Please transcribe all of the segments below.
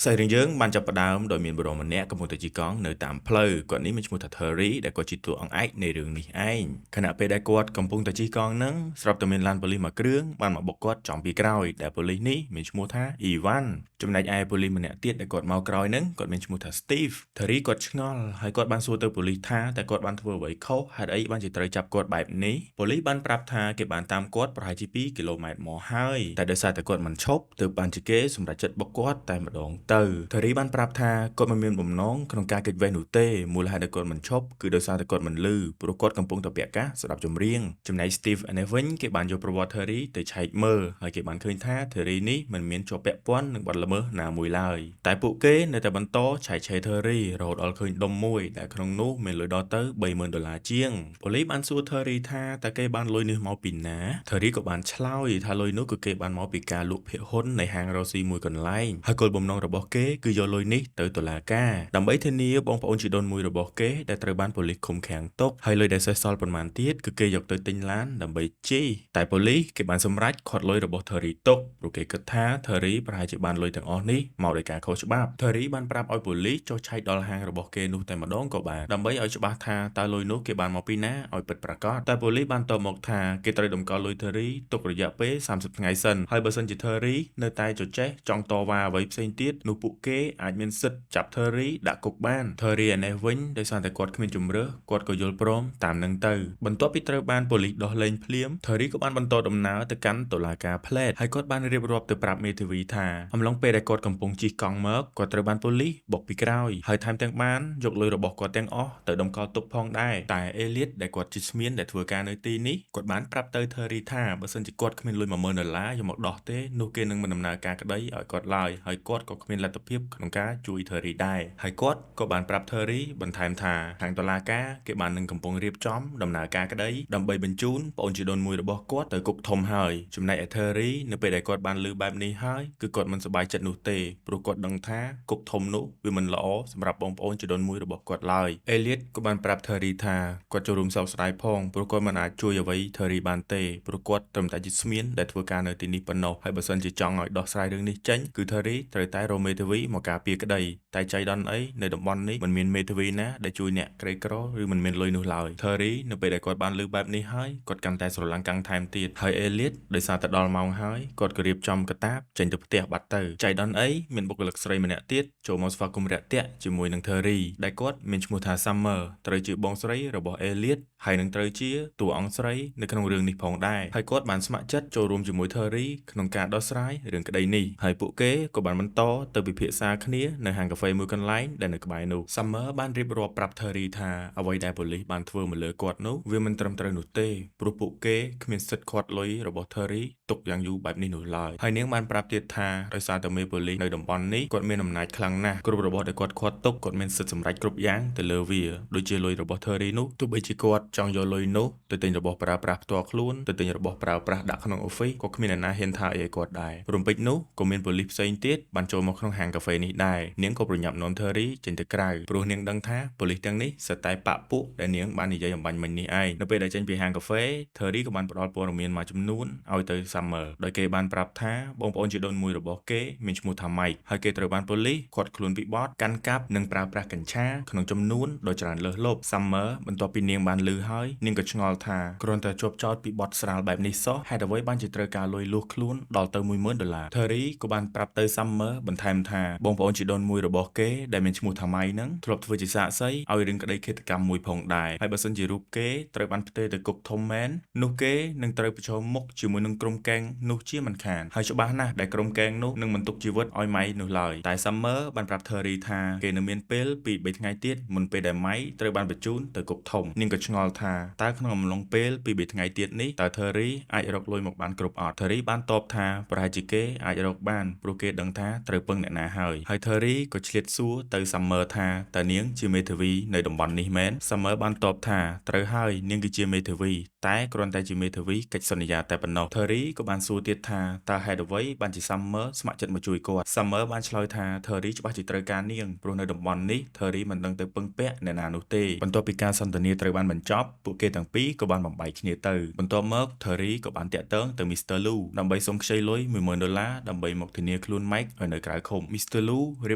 សាច់រឿងយើងបានចាប់ផ្ដើមដោយមានបុរសម្នាក់កំពុងតែជិះកង់នៅតាមផ្លូវគាត់នេះមានឈ្មោះថា Terry ដែលគាត់ជាតួអង្គឯកនៃរឿងនេះឯងខណៈពេលដែលគាត់កំពុងតែជិះកង់ហ្នឹងស្រាប់តែមានឡានប៉ូលីសមួយគ្រឿងបានមកបុកគាត់ចំពីក្រោយដែលប៉ូលីសនេះមានឈ្មោះថា Ivan ចំណែកឯប៉ូលីសម្នាក់ទៀតដែលគាត់មកក្រោយហ្នឹងគាត់មានឈ្មោះថា Steve។ Terry គាត់ឆ្ងល់ហើយគាត់បានសួរទៅប៉ូលីសថាតែគាត់បានធ្វើអ្វីខុសហេតុអីបានជាត្រូវចាប់គាត់បែបនេះប៉ូលីសបានប្រាប់ថាគេបានតាមគាត់ប្រហែលជា2គីឡូម៉ែត្រមកហើយតែដោយសារតែគាត់មិនឈប់ទើបបានជាគេសម្រេចចិត្តបុកគាត់តែម្ដងទៅ Terry បានប្រាប់ថាគាត់មិនមានបំណងក្នុងការគេចវេះនោះទេមូលហេតុដែលគាត់មិនឈប់គឺដោយសារតែគាត់មិនលឺព្រោះគាត់កំពុងតែពាក់កាសស្ដាប់ចម្រៀងចំណែក Steve ឯនេះវិញគេបានយកប្រវត្តិ Terry ទៅឆែកមើលហើយគេបានឃើញថា Terry នេះមិនមានជាប់ពាក់ព័ន្ធនឹងបទល្មើសណាមួយឡើយតែពួកគេនៅតែបន្តឆែកឆេរ Terry រហូតដល់ឃើញដុំមួយដែលក្នុងនោះមានលុយដល់ទៅ30,000ដុល្លារជាងប៉ូលីសបានសួរ Terry ថាតើគេបានលុយនេះមកពីណា Terry ក៏បានឆ្លើយថាលុយនោះគឺគេបានមកពីការលក់ភាគហ៊ុននៃហាងរកស៊ីមួយកន្លែងហើយគោលបំណងរបស់គេគឺយកលុយនេះទៅតុលាការដើម្បីធានាបងប្អូនជីដូនមួយរបស់គេដែលត្រូវបានប៉ូលីសឃុំឃាំងទុកហើយលុយដែលសេសសល់ប៉ុន្មានទៀតគឺគេយកទៅទិញឡានដើម្បីជិះតែប៉ូលីសគេបានសម្រេចឃាត់លុយរបស់ Terry ទុកព្រោះគេគិតថា Terry ប្រហែលជាបានលុយទាំងអស់នេះមកដោយការខុសច្បាប់ Terry បានប្រាប់ឲ្យប៉ូលីសចុះឆែកដល់ហាងរបស់គេនោះតែម្ដងក៏បានដើម្បីឲ្យច្បាស់ថាតើលុយនោះគេបានមកពីណាឲ្យពិតប្រាកដតែប៉ូលីសបានតបមកថាគេត្រូវតម្កល់លុយ Terry ទុករយៈពេល30ថ្ងៃសិនហើយបើសិនជា Terry នៅតែចចេះចង់តវ៉ាអ្វីផ្សេងទៀតនោះពួកគេអាចមានសិទ្ធិចាប់ Terry ដាក់គុកបាន Terry ឯនេះវិញដោយសារតែគាត់គ្មានជម្រើសគាត់ក៏យល់ព្រមតាមនឹងទៅបន្ទាប់ពីត្រូវបានប៉ូលីសដោះលែងភ្លាម Terry ក៏បានបន្តដំណើរទៅកាន់តុលាការផ្លែតហើយគាត់បានរៀបរាប់ទៅប្រាប់មេធាវីថាអំឡុងពេលដែលគាត់កំពុងជិះកង់មកគាត់ត្រូវបានប៉ូលីសបុកពីក្រោយហើយថែមទាំងបានយកលុយរបស់គាត់ទាំងអស់ទៅតម្កល់ទុកផងដែរតែអេលៀតដែលគាត់ជាស្មៀនដែលធ្វើការនៅទីនេះគាត់បានប្រាប់ទៅ Terry ថាបើសិនជាគាត់គ្មានលុយ10000ដុល្លារយកមកដោះទេនោះគេនឹងមិនដំណើរការក្តីឲ្យគាត់ឡើយហើយគាត់ក៏គ្មានលទ្ធភាពក្នុងការជួយ Terry ដែរហើយគាត់ក៏បានប្រាប់ Terry បន្ថែមថាខាងតុលាការគេបាននឹងកំពុងរៀបចំដំណើរការក្តីដើម្បីបញ្ជូនប្អូនជីដូនមួយរបស់គាត់ទៅគុកធំហើយចំណែកឯ Terry នៅពេលដែលគាត់បានឮបែបនេះហើយគឺគាត់មិនសប្បាយចិត្តនោះទេព្រោះគាត់ដឹងថាគុកធំនោះវាមិនល្អសម្រាប់បងប្អូនជីដូនមួយរបស់គាត់ឡើយអេលៀតក៏បានប្រាប់ Terry ថាគាត់ចូលរួមសោកស្ដាយផងព្រោះគាត់មិនអាចជួយអ្វី Terry បានទេព្រោះគាត់ត្រឹមតែជាស្មៀនដែលធ្វើការនៅទីនេះប៉ុណ្ណោះហើយបើសិនជាចង់ឲ្យដោះស្រាយរឿងនេះចេញគឺ Terry ត្រូវតែរកមេធាវីមកការពារក្តីតែចៃដន្យអីនៅតំបន់នេះមិនមានមេធាវីណាដែលជួយអ្នកក្រីក្រឬមិនមានលុយនោះឡើយ Terry នៅពេលដែលគាត់បានឮបែបនេះហើយគាត់កាន់តែស្រឡាំងកាំងថែមទៀតហើយអេលៀតដោយសារតែដល់ម៉ោងហើយគាត់ក៏រៀបចំកតាបចេញទៅផ្ទះបាត់ទៅចៃដន្យអីមានបុគ្គលិកស្រីម្នាក់ទៀតចូលមកស្វាគមន៍រាក់ទាក់ជាមួយនឹង Terry ដែលគាត់មានឈ្មោះថា Summer ត្រូវជាបងស្រីរបស់អេលៀតហើយនឹងត្រូវជាតួអង្គស្រីនៅក្នុងរឿងនេះផងដែរហើយគាត់បានស្ម័គ្រចិត្តចូលរួមជាមួយ Terry ក្នុងការដោះស្រាយរឿងក្តីនេះហើយពួកគេក៏បានបន្តទៅពិភាក្សាគ្នានៅហាងកាហ្វេមួយកន្លែងដែលនៅក្បែរនោះ Summer បានរៀបរាប់ប្រាប់ Terry ថាអ្វីដែលប៉ូលីសបានធ្វើមកលើគាត់នោះវាមិនត្រឹមត្រូវនោះទេព្រោះពួកគេគ្មានសិទ្ធិឃាត់លុយរបស់ Terry ទុកយ៉ាងយូរបែបនេះនោះឡើយហើយនាងបានប្រាប់ទៀតថាដោយសារតែមេប៉ូលីសនៅតំបន់នេះគាត់មានអំណាចខ្លាំងណាស់គ្រប់របស់ដែលគាត់ឃាត់ទុកគាត់មានសិទ្ធិសម្រេចគ្រប់យ៉ាងទៅលើវាដូចជាលុយរបស់ Terry នោះទោះបីជាគាត់ចង់យកលុយនោះទៅទិញរបស់ប្រើប្រាស់ផ្ទាល់ខ្លួនទៅទិញរបស់ប្រើប្រាស់ដាក់ក្នុង office ក៏គ្មានអ្នកណាហ៊ានថាអីឲ្យគាត់ដែររំពេចនោះក៏មានប៉ូលីសផ្សេងទៀតបានចូលមកក្នុងហាងកាហ្វេនេះដែរនាងក៏ប្រញាប់នាំ Terry ចេញទៅក្រៅព្រោះនាងដឹងថាប៉ូលីសទាំងនេះសុទ្ធតែបក្ខពួកដែលនាងបាននិយាយអម្បាញ់មិញនេះឯងនៅពេលដែលចេញពីហាងកាហ្វេ Terry ក៏បានផ្ដល់ព័ត៌មានមួយចំនួនឲ្យទៅ Summer ដោយគេបានប្រាប់ថាបងប្អូនជីដូនមួយរបស់គេមានឈ្មោះថា Mike ហើយគេត្រូវបានប៉ូលីសឃាត់ខ្លួនពីបទកាន់កាប់និងប្រើប្រាស់កញ្ឆាក្នុងចំនួនដ៏ច្រើនលើសលប់ Summer បន្ទាប់ពីនាងបានឮហើយនាងក៏ឆ្ងល់ថាគ្រាន់តែជាប់ចោទពីបទស្រាលបែបនេះសោះហេតុអ្វីបានជាត្រូវការលុយលួសខ្លួនដល់ទៅ10000ដុល្លារ Terry ក៏បានប្រាប់ទៅ Summer បន្ថែមថាបងប្អូនជីដូនមួយរបស់គេដែលមានឈ្មោះថា Mike ហ្នឹងធ្លាប់ធ្វើជាសាក្សីឲ្យរឿងក្តីឃាតកម្មមួយផងដែរហើយបើសិនជារូបគេត្រូវបានផ្ទេរទៅគុកធំមែននោះគេនឹងត្រូវប្រឈមមុខជាមួយនឹងក្រុមកែងនោះជាមិនខានហើយច្បាស់ណាស់ដែលក្រុមកែងនោះនឹងមិនទុកជីវិតឲ្យ Mike នោះឡើយតែ Summer បានប្រាប់ Terry ថាគេនៅមានពេលពី3ថ្ងៃទៀតមុនពេលដែល Mike ត្រូវបានបញ្ជូនទៅគុកធំនាងក៏ឆ្ងល់ថាតើក្នុងអំឡុងពេលពី3ថ្ងៃទៀតនេះតើ Terry អាចរកលុយមកបានគ្រប់អត់ Terry បានតបថាប្រហែលជាគេអាចរកបានព្រោះគេដឹងថាត្រូវពឹងអ្នកណាហើយហើយ Terry ក៏ឆ្លៀតសួរទៅ Summer ថាតើនាងជាមេធាវីនៅតំបន់នេះមែន Summer បានតបថាត្រូវហើយនាងគឺជាមេធាវី តែគ្រាន់តែជាមេធាវីកិច្ចសន្យាតែប៉ុណ្ណោះ Terry ក៏បានសួរទៀតថាតើហេតុអ្វីបានជា Summer ស្ម័គ្រចិត្តមកជួយគាត់ Summer បានឆ្លើយថា Terry ច្បាស់ជាត្រូវការនាងព្រោះនៅតំបន់នេះ Terry មិនដឹងទៅពឹងពាក់អ្នកណានោះទេបន្ទាប់ពីការសន្ទនាត្រូវបានបញ្ចប់ពួកគេទាំងពីរក៏បានបំបែកគ្នាទៅបន្ទាប់មក Terry ក៏បានតាក់ទងទៅ Mr. Lu ដើម្បីសុំខ្ចីលុយ10000ដុល្លារដើម្បីមកធានាខ្លួន Mike ឲ្យនៅក្រៅឃុំ Mr. Lu រៀ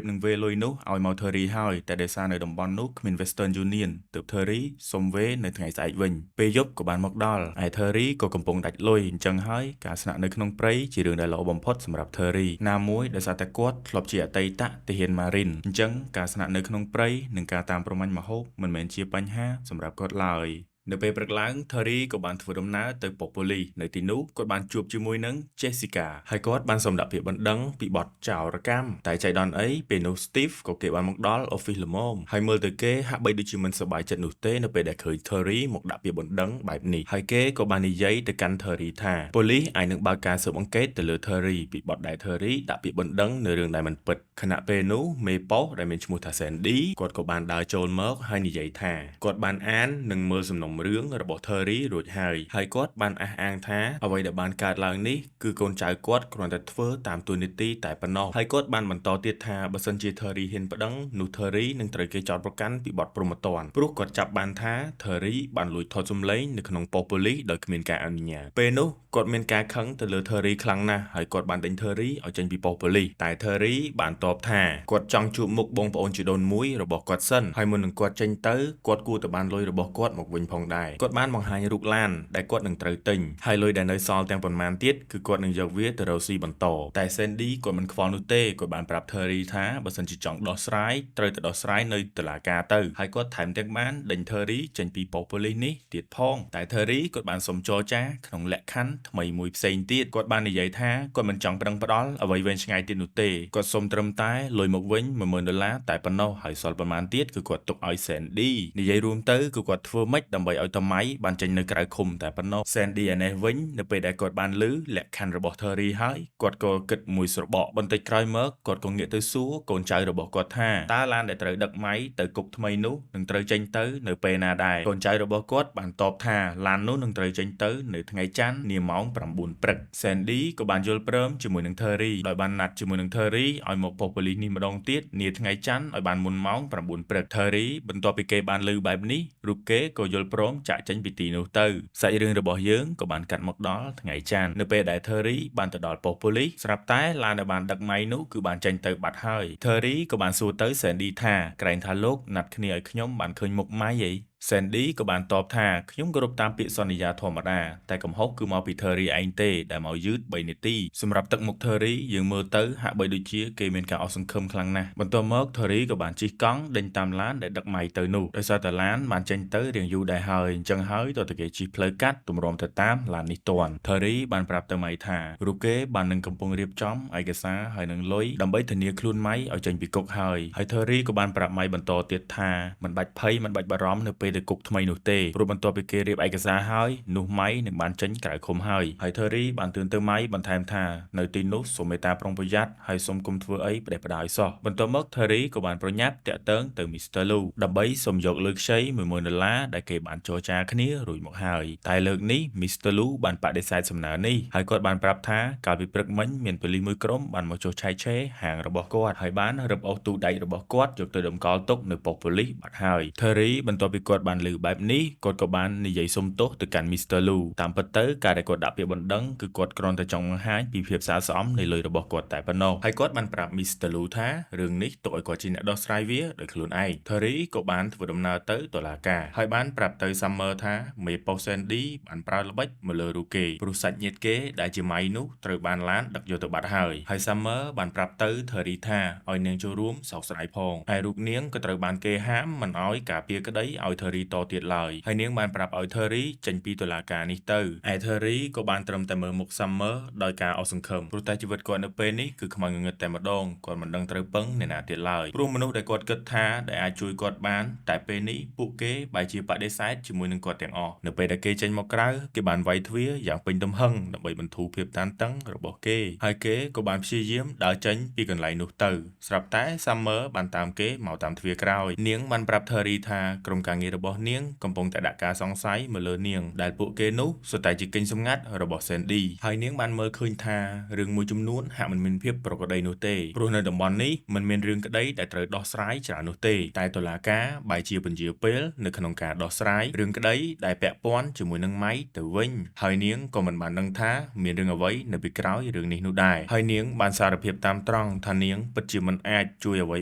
បនឹងវេរលុយនោះឲ្យមក Terry ហើយតែដោយសារនៅតំបន់នោះគ្មាន Western Union ទើប Terry សុំវេរនៅថ្ងៃស្អែកវិញពេលយប់ក៏បានមកដល់ឯ Terry ក៏កំពុងដាច់លុយអញ្ចឹងហើយការស្នាក់នៅក្នុងព្រៃជារឿងដែលល្អបំផុតសម្រាប់ Terry ណាមួយដោយសារតែគាត់ធ្លាប់ជាអតីតទាហាន Marine អញ្ចឹងការស្នាក់នៅក្នុងព្រៃនិងការតាមប្រមាញ់ម្ហូបមិនមែនជាបញ្ហាសម្រាប់គាត់ឡើយនៅពេលព្រឹកឡើង Terry ក៏បានធ្វើដំណើរទៅប៉ុស្តិ៍ប៉ូលីសនៅទីនោះគាត់បានជួបជាមួយនឹង Jessica ហើយគាត់បានសុំដាក់ពាក្យបណ្ដឹងពីបទចោរកម្មតែចៃដន្យអីពេលនោះ Steve ក៏គេបានមកដល់ office ល្មមហើយមើលទៅគេហាក់បីដូចជាមិនសប្បាយចិត្តនោះទេនៅពេលដែលឃើញ Terry មកដាក់ពាក្យបណ្ដឹងបែបនេះហើយគេក៏បាននិយាយទៅកាន់ Terry ថាប៉ូលីសអាចនឹងបើកការស៊ើបអង្កេតទៅលើ Terry ពីបទដែល Terry ដាក់ពាក្យបណ្ដឹងនៅរឿងដែលមិនពិតខណៈពេលនោះមេប៉ុស្តិ៍ដែលមានឈ្មោះថា Sandy គាត់ក៏បានដើរចូលមកហើយនិយាយថាគាត់បានអាននិងមើលសំណុំរឿងរបស់ Terry រួចហើយហើយគាត់បានអះអាងថាអ្វីដែលបានកើតឡើងនេះគឺកូនចៅគាត់គ្រាន់តែធ្វើតាមតួនាទីតែប៉ុណ្ណោះហើយគាត់បានបន្តទៀតថាបើសិនជា Terry ហ៊ានប្តឹងនោះ Terry នឹងត្រូវគេចោទប្រកាន់ពីបទព្រហ្មទណ្ឌព្រោះគាត់ចាប់បានថា Terry បានលួចថតសំឡេងនៅក្នុងប៉ុស្តិ៍ប៉ូលីសដោយគ្មានការអនុញ្ញាតពេលនោះគាត់មានការខឹងទៅលើ Terry ខ្លាំងណាស់ហើយគាត់បានដេញ Terry ឲ្យចេញពីប៉ុស្តិ៍ប៉ូលីសតែ Terry បានតបថាគាត់ចង់ជួបមុខបងប្អូនជីដូនមួយរបស់គាត់សិនហើយមុននឹងគាត់ចេញទៅគាត់គួរតែបានលុយរបស់គាត់មកវិញផងដែរគាត់បានបង្ហាញរូបឡានដែលគាត់នឹងត្រូវទិញហើយលុយដែលនៅសល់ទាំងប៉ុន្មានទៀតគឺគាត់នឹងយកវាទៅរកស៊ីបន្តតែ Sandy គាត់មិនខ្វល់នោះទេគាត់បានប្រាប់ Terry ថាបើសិនជាចង់ដោះស្រាយត្រូវតែដោះស្រាយនៅតុលាការទៅហើយគាត់ថែមទាំងបានដេញ Terry ចេញពីប៉ុស្តិ៍ប៉ូលីសនេះទៀតផងតែ Terry គាត់បានសុំចរចាក្នុងលក្ខខណ្ឌថ្មីមួយផ្សេងទៀតគាត់បាននិយាយថាគាត់មិនចង់ប្រឹងផ្ដល់អ្វីវែងឆ្ងាយទៀតនោះទេគាត់សុំត្រឹមតែលុយមកវិញ10000ដុល្លារតែប៉ុណ្ណោះហើយសល់ប្រមាណទៀតគឺគាត់ទុកឲ្យ Sandy និយាយរួមទៅគឺគាត់ធ្វើម៉េចដើម្បីឲ្យតម៉ៃបានចេញនៅក្រៅឃុំតែប៉ុណ្ណោះ Sandy ឯនេះវិញនៅពេលដែលគាត់បានឮលក្ខខណ្ឌរបស់ Terry ហើយគាត់ក៏គិតមួយស្របក់បន្តិចក្រោយមកគាត់ក៏ងាកទៅសួរកូនចៅរបស់គាត់ថាតើឡានដែលត្រូវដឹកម៉ៃទៅគុកថ្មីនោះនឹងត្រូវចេញទៅនៅពេលណាដែរកូនចៅរបស់គាត់បានតបថាឡាននោះនឹងត្រូវចេញទៅនៅថ្ងៃច័ន្ទនាម៉ោង9ព្រឹក Sandy ក៏បានយល់ព្រមជាមួយនឹង Terry ដោយបានណាត់ជាមួយនឹង Terry ឲ្យមកប៉ុស្តិ៍ប៉ូលីសនេះម្ដងទៀតនាថ្ងៃច័ន្ទឲ្យបានមុនម៉ោង9ព្រឹក Terry បន្ទាប់ពីគេបានឮបែបនេះរូបគេក៏យល់ព្រមចាក់ចេញពីទីនោះទៅសាច់រឿងរបស់យើងក៏បានកាត់មកដល់ថ្ងៃច័ន្ទនៅពេលដែល Terry បានទៅដល់ប៉ុស្តិ៍ប៉ូលីសស្រាប់តែឡានដែលបានដឹកម៉ៃនោះគឺបានចេញទៅបាត់ហើយ Terry ក៏បានសួរទៅ Sandy ថាក្រែងថាលោកណាត់គ្នាឲ្យខ្ញុំបានឃើញមុខម៉ៃអី Sandy ក៏បានតបថាខ្ញុំគោរពតាមពាក្យសន្យាធម្មតាតែកំហុសគឺមកពី Terry ឯងទេដែលមកយឺត3នាទីសម្រាប់ទឹកមុខ Terry យើងមើលទៅហាក់បីដូចជាគេមានការអស់សង្ឃឹមខ្លាំងណាស់បន្ទាប់មក Terry ក៏បានជិះកង់ដេញតាមឡានដែលដឹកម៉ៃទៅនោះដោយសារតែឡានបានចេញទៅរៀងយូរដែរហើយអញ្ចឹងហើយតើតែគេជិះផ្លូវកាត់ទម្រាំទៅតាមឡាននេះទាន់ Terry បានប្រាប់ទៅម៉ៃថារូបគេបាននឹងកំពុងរៀបចំឯកសារហើយនឹងលុយដើម្បីធានាខ្លួនម៉ៃឲ្យចេញពីគុកហើយហើយ Terry ក៏បានប្រាប់ម៉ៃបន្តទៀតថាមិនបាច់ភ័យមិនបាច់បារម្ភនៅពេលទៅគុកថ្មីនោះទេព្រោះបន្ទាប់ពីគេរៀបឯកសារហើយនោះម៉ៃនឹងបានចេញក្រៅឃុំហើយហើយ Terry បានទឿនទៅម៉ៃបន្ថែមថានៅទីនោះសូមមេត្តាប្រុងប្រយ័ត្នហើយសូមកុំធ្វើអីផ្ដេសផ្ដាសឲ្យសោះបន្ទាប់មក Terry ក៏បានប្រញាប់តាក់ទងទៅ Mr. Lu ដើម្បីសុំយកលុយខ្ចី10000ដុល្លារដែលគេបានចរចាគ្នារួចមកហើយតែលើកនេះ Mr. Lu បានបដិសេធសំណើនេះហើយគាត់បានប្រាប់ថាកាលពីព្រឹកមិញមានប៉ូលីសមួយក្រុមបានមកចុះឆែកឆេរហាងរបស់គាត់ហើយបានរឹបអូសទូដែករបស់គាត់យកទៅតម្កល់ទុកនៅប៉ុស្តិ៍ប៉ូលីសបាត់ហើយ Terry បន្ទាប់ពីគាត់បានឮបែបនេះគាត់ក៏បាននិយាយសុំទោសទៅកាន់ Mr. Lu តាមពិតទៅការដែលគាត់ដាក់ពាក្យបណ្ដឹងគឺគាត់គ្រាន់តែចង់បង្ហាញពីភាពស្អាតស្អំនៃលុយរបស់គាត់តែប៉ុណ្ណោះហើយគាត់បានប្រាប់ Mr. Lu ថារឿងនេះទុកឲ្យគាត់ជាអ្នកដោះស្រាយវាដោយខ្លួនឯង Terry ក៏បានធ្វើដំណើរទៅតុលាការហើយបានប្រាប់ទៅ Summer ថាមេប៉ុស្តិ៍ Sandy បានប្រើល្បិចមកលើរូបគេព្រោះសាច់ញាតិគេដែលជាម៉ៃនោះត្រូវបានឡានដឹកយកទៅបាត់ហើយហើយ Summer បានប្រាប់ទៅ Terry ថាឲ្យនាងចូលរួមសោកស្ដាយផងហើយរូបនាងក៏ត្រូវបានគេហាមមិនឲ្យការពារក្តីឲ្យ Terry តទៀតឡើយហើយនាងបានប្រាប់ឲ្យ Terry ចេញពីតុលាការនេះទៅឯ Terry ក៏បានត្រឹមតែមើលមុខ Summer ដោយការអស់សង្ឃឹមព្រោះតែជីវិតគាត់នៅពេលនេះគឺខ្មៅងងឹតតែម្ដងគាត់មិនដឹងត្រូវពឹងអ្នកណាទៀតឡើយព្រោះមនុស្សដែលគាត់គិតថាដែលអាចជួយគាត់បានតែពេលនេះពួកគេបែរជាបដិសេធជាមួយនឹងគាត់ទាំងអស់នៅពេលដែលគេចេញមកក្រៅគេបានវាយទ្វារយ៉ាងពេញទំហឹងដើម្បីបន្ធូរភាពតានតឹងរបស់គេហើយគេក៏បានព្យាយាមដើរចេញពីកន្លែងនោះទៅស្រាប់តែ Summer បានតាមគេមកតាមទ្វារក្រោយនាងបានប្រាប់ Terry ថាក្រុមការងារ របស់នាងកំពុងតែដាក់ការសង្ស័យមកលើនាងដែលពួកគេនោះសុទ្ធតែជាគិញសម្ងាត់របស់ Sandy ហើយនាងបានមើលឃើញថារឿងមួយចំនួនហាក់មិនមានភាពប្រក្រតីនោះទេព្រោះនៅតំបន់នេះមិនមានរឿងក្តីដែលត្រូវដោះស្រាយច្រើននោះទេតែតុលាការបែរជាពន្យាពេលនៅក្នុងការដោះស្រាយរឿងក្តីដែលពាក់ព័ន្ធជាមួយនឹងម៉ៃទៅវិញហើយនាងក៏មិនបានដឹងថាមានរឿងអ្វីនៅពីក្រោយរឿងនេះនោះដែរហើយនាងបានសារភាពតាមត្រង់ថានាងពិតជាមិនអាចជួយអ្វី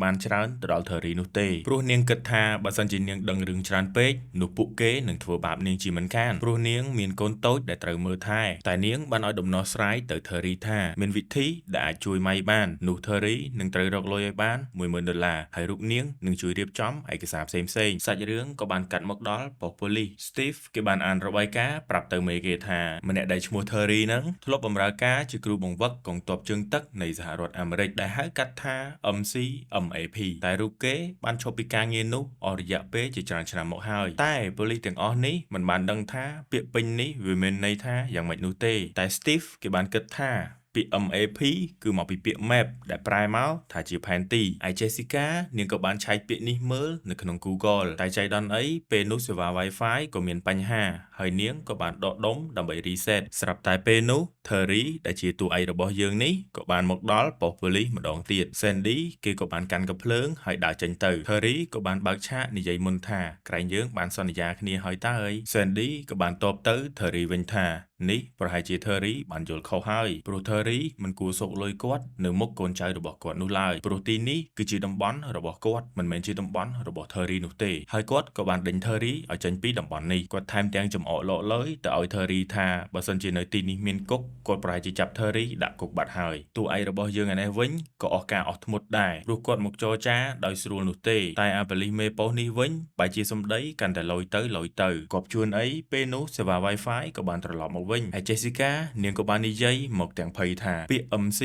បានច្រើនទៅដល់ Terry នោះទេព្រោះនាងគិតថាបើសិនជានាងដឹងរឿងច្រើនពេកនោះពួកគេនឹងធ្វើបាបនាងជាមិនខានព្រោះនាងមានកូនតូចដែលត្រូវមើលថែតែនាងបានឲ្យដំណោះស្រាយទៅ Terry ថាមានវិធីដែលអាចជួយម៉ៃបាននោះ Terry នឹងត្រូវរកលុយឲ្យបាន10000ដុល្លារហើយរូបនាងនឹងជួយរៀបចំឯកសារផ្សេងៗសាច់រឿងក៏បានកាត់មកដល់ប៉ុស្តិ៍ប៉ូលីស Steve គេបានអានរបាយការណ៍ប្រាប់ទៅមេគេថាម្នាក់ដែលឈ្មោះ Terry ហ្នឹងធ្លាប់បម្រើការជាគ្រូបង្វឹកកងទ័ពជើងទឹកនៃសហរដ្ឋអាមេរិកដែលហៅកាត់ថា MCMAP តែរូបគេបានឈប់ពីការងារនោះអស់រយៈពេលជាច្រើនឆ្នាំមកហើយតែប៉ូលីសទាំងអស់នេះមិនបានដឹងថាពាក្យពេញនេះវាមានន័យថាយ៉ាងម៉េចនោះទេតែ Steve គេបានគិតថាពាក្យ MAP គឺមកពីពាក្យ map ដែលប្រែមកថាជាផែនទីឯ Jessica នាងក៏បានឆែកពាក្យនេះមើលនៅក្នុង Google តែចៃដន្យអីពេលនោះសេវា Wi-Fi ក៏មានបញ្ហាហើយនាងក៏បានដកដុំដើម្បី reset ស្រាប់តែពេលនោះ Terry ដែលជាតួឯករបស់យើងនេះក៏បានមកដល់ប៉ុស្តិ៍ប៉ូលីសម្ដងទៀត Sandy គេក៏បានកាន់កាំភ្លើងហើយដើរចេញទៅ Terry ក៏បានបើកឆាកនិយាយមុនថាក្រែងយើងបានសន្យាគ្នាហើយតើអី Sandy ក៏បានតបទៅ Terry វិញថានេះប្រហែលជា Terry បានយល់ខុសហើយព្រោះ Terry មិនគួរសូកលុយគាត់នៅមុខកូនចៅរបស់គាត់នោះឡើយព្រោះទីនេះគឺជាតំបន់របស់គាត់មិនមែនជាតំបន់របស់ Terry នោះទេហើយគាត់ក៏បានដេញ Terry ឲ្យចេញពីតំបន់នេះគាត់ថែមទាំងចំអកលក់លើយទៅឲ្យ Terry ថាបើសិនជានៅទីនេះមានគុកគាត់ប្រហែលជាចាប់ Terry ដាក់គុកបាត់ហើយតួឯករបស់យើងឯនេះវិញក៏អស់ការអស់ធ្មត់ដែរព្រោះគាត់មកចរចាដោយស្រួលនោះទេតែអាប៉ូលីសមេប៉ុស្តិ៍នេះវិញបែរជាសម្ដីកាន់តែលយទៅលយទៅគប់ជួនអីពេលនោះសេវា Wi-Fi ក៏បានត្រឡប់មកវិញហើយ Jessica នាងក៏បាននិយាយមកទាំងភ័យថាពាក្យ MC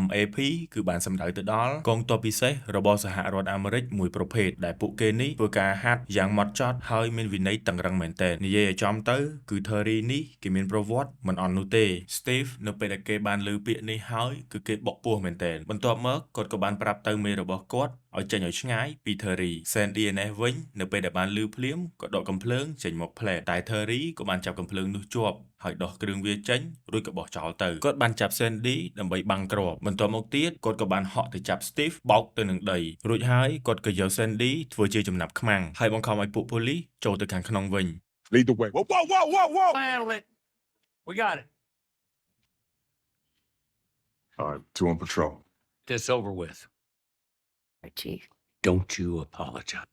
MAP គឺបានសម្ដៅទៅដល់កងទ័ពពិសេសរបស់សហរដ្ឋអាមេរិកមួយប្រភេទដែលពួកគេនេះធ្វើការហាត់យ៉ាងម៉ត់ចត់ហើយមានវិន័យតឹងរឹងមែនទែននិយាយឲ្យចំទៅគឺ Terry នេះគេមានប្រវត្តិមិនអន់នោះទេ Steve នៅពេលដែលគេបានឮពាក្យនេះហើយគឺគេបកពោះមែនទែនបន្ទាប់មកគាត់ក៏បានប្រាប់ទៅមេរបស់គាត់ឲ្យចេញឲ្យឆ្ងាយពី Terry Sandy ឯនេះវិញនៅពេលដែលបានឮភ្លាមក៏ដកកំភ្លើងចេញមកផ្លែតតែ Terry ក៏បានចាប់កំភ្លើងនោះជាប់ហើយដោះគ្រឿងវាចេញរួចក៏បោះចោលទៅគាត់បានចាប់ Sandy ដើម្បីបាំងគ្រាប់បន្ទាប់មកទៀតគាត់ក៏បានហក់ទៅចាប់ Steve បោកទៅនឹងដីរួចហើយគាត់ក៏យក Sandy ធ្វើជាចំណាប់ខ្មាំងហើយបង្ខំឲ្យពួកប៉ូលីសចូលទៅខាងក្នុងវិញ Lead the way. Whoa, whoa, whoa, whoa, whoa. Handle it. We got it. All right, two on patrol. This over with. Right, Chief. Don't you apologize.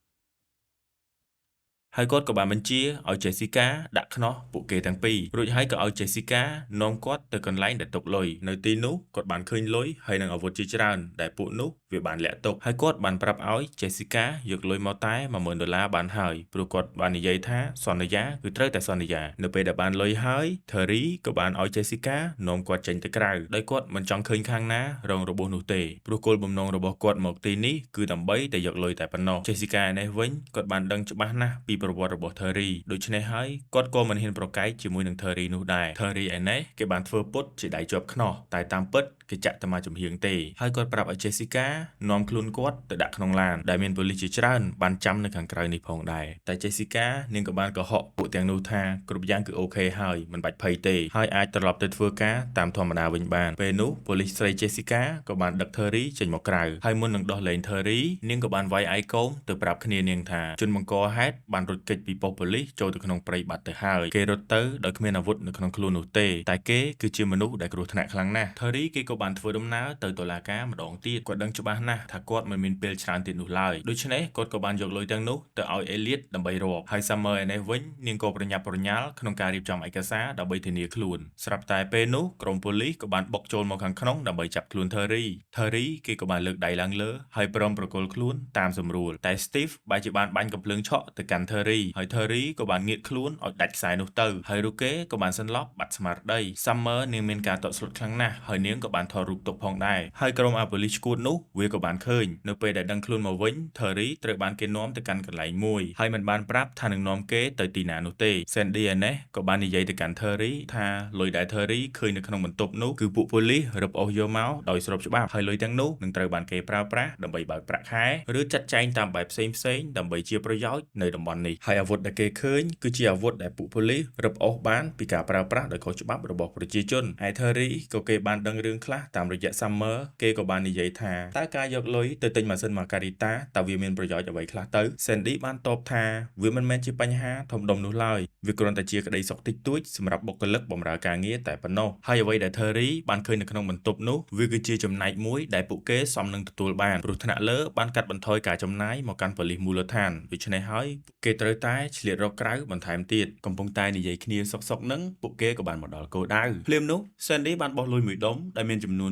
ហើយគាត់ក៏បានបញ្ជាឲ្យ Jessica ដាក់ខ្នោះពួកគេទាំងពីររួចហើយក៏ឲ្យ Jessica នាំគាត់ទៅកន្លែងដែលទុកលុយនៅទីនោះគាត់បានឃើញលុយហើយនិងអាវុធជាច្រើនដែលពួកនោះវាបានលាក់ទុកហើយគាត់បានប្រាប់ឲ្យ Jessica យកលុយមកតែ10000ដុល្លារបានហើយព្រោះគាត់បាននិយាយថាសន្យាគឺត្រូវតែសន្យានៅពេលដែលបានលុយហើយ Terry ក៏បានឲ្យ Jessica នាំគាត់ចេញទៅក្រៅដោយគាត់មិនចង់ឃើញខាងណារងរបួសនោះទេព្រោះគោលបំណងរបស់គាត់មកទីនេះគឺដើម្បីតែយកលុយតែប៉ុណ្ណោះ Jessica ឯនេះវិញគាត់បានដឹងច្បាស់ណាស់ពីប្រវត្តិរបស់ Terry ដូច្នេះហើយគាត់ក៏មិនហ៊ានប្រកែកជាមួយនឹង Terry នោះដែរ Terry ឯនេះគេបានធ្វើពុតជាដៃជាប់ខ្នោះតែតាមពិតគេចាក់តែមកចំហៀងទេហើយគាត់ប្រាប់ឲ្យ Jessica នាំខ្លួនគាត់ទៅដាក់ក្នុងឡានដែលមានប៉ូលីសជាច្រើនបានចាំនៅខាងក្រៅនេះផងដែរតែ Jessica នាងក៏បានកុហកពួកទាំងនោះថាគ្រប់យ៉ាងគឺOK ហើយមិនបាច់ភ័យទេហើយអាចត្រឡប់ទៅធ្វើការតាមធម្មតាវិញបានពេលនោះប៉ូលីសស្រី Jessica ក៏បានដឹក Terry ចេញមកក្រៅហើយមុននឹងដោះលែង Terry នាងក៏បានវាយឯកោមទៅប្រាប់គ្នានាងថាជនបង្កហេតុបានរត់គេចពីប៉ុស្តិ៍ប៉ូលីសចូលទៅក្នុងព្រៃបាត់ទៅហើយគេរត់ទៅដោយគ្មានអាវុធនៅក្នុងខ្លួននោះទេតែគេគឺជាមនុស្សដែលគ្រោះថ្នាក់ខ្លាំងណាស់ Terry គេក៏បានធ្វើដំណើរទៅតុលាការម្ដងទៀតគាត់ដឹងច្បាស់ណាស់ថាគាត់មិនមានពេលច្រើនទៀតនោះឡើយដូច្នេះគាត់ក៏បានយកលុយទាំងនោះទៅឲ្យ Elliot ដើម្បីរាប់ហើយ Summer ឯនេះវិញនាងក៏ប្រញាប់ប្រញាល់ក្នុងការរៀបចំឯកសារដើម្បីធានាខ្លួនស្រាប់តែពេលនោះក្រុមប៉ូលីសក៏បានបុកចូលមកខាងក្នុងដើម្បីចាប់ខ្លួន Terry Terry គេក៏បានលើកដៃឡើងលើហើយព្រមប្រគល់ខ្លួនតាមសម្រួលតែ Steve បែរជាបានបាញ់កំភ្លើងឆក់ទៅកាន់ Terry ហើយ Terry ក៏បានងាកខ្លួនឲ្យដាច់ខ្សែនោះទៅហើយរូបគេក៏បានសន្លប់បាត់ស្មារតី Summer នាងមានការតក់ស្លុតខ្លាំងណាស់ហើយនាងក៏បានថតរូបទុកផងដែរហើយក្រុមអាប៉ូលីសឈួតនោះវា វាក៏បានឃើញនៅពេលដែលដឹងខ្លួនមកវិញ Terry ត្រូវបានគេនាំទៅកាន់កន្លែងមួយហើយមិនបានប្រាប់ថានឹងនាំគេទៅទីណានោះទេ Sandy ឯនេះក៏បាននិយាយទៅកាន់ Terry ថាលុយដែល Terry ឃើញនៅក្នុងបន្ទប់នោះគឺពួកប៉ូលីសរឹបអូសយកមកដោយស្របច្បាប់ហើយលុយទាំងនោះនឹងត្រូវបានគេប្រើប្រាស់ដើម្បីបើកប្រាក់ខែឬចាត់ចែងតាមបែបផ្សេងៗដើម្បីជាប្រយោជន៍នៅតំបន់នេះហើយអាវុធដែលគេឃើញគឺជាអាវុធដែលពួកប៉ូលីសរឹបអូសបានពីការប្រើប្រាស់ដោយខុសច្បាប់របស់ប្រជាជនឯ Terry ក៏គេបានដឹងរឿងខ្លះតាមរយៈ Summer គេក៏បាននិយាយថាតើការយកលុយទៅទិញម៉ាស៊ីនម៉ាការីតាតើវាមានប្រយោជន៍អ្វីខ្លះទៅ Sandy បានតបថាវាមិនមែនជាបញ្ហាធំដុំនោះឡើយវាគ្រាន់តែជាក្តីសុខតិចតួចសម្រាប់បុគ្គលិកបម្រើការងារតែប៉ុណ្ណោះហើយអ្វីដែល Terry បានឃើញនៅក្នុងបន្ទប់នោះវាគឺជាចំណែកមួយដែលពួកគេសមនឹងទទួលបានព្រោះថ្នាក់លើបានកាត់បន្ថយការចំណាយមកកាន់ប៉ូលីសមូលដ្ឋានដូច្នេះហើយគេត្រូវតែឆ្លៀតរកក្រៅបន្ថែមទៀតកំពុងតែនិយាយគ្នាសុកៗនឹងពួកគេក៏បានមកដល់គោលដៅភ្លាមនោះ Sandy បានបោះលុយមួយដុំដែលមានចំនួន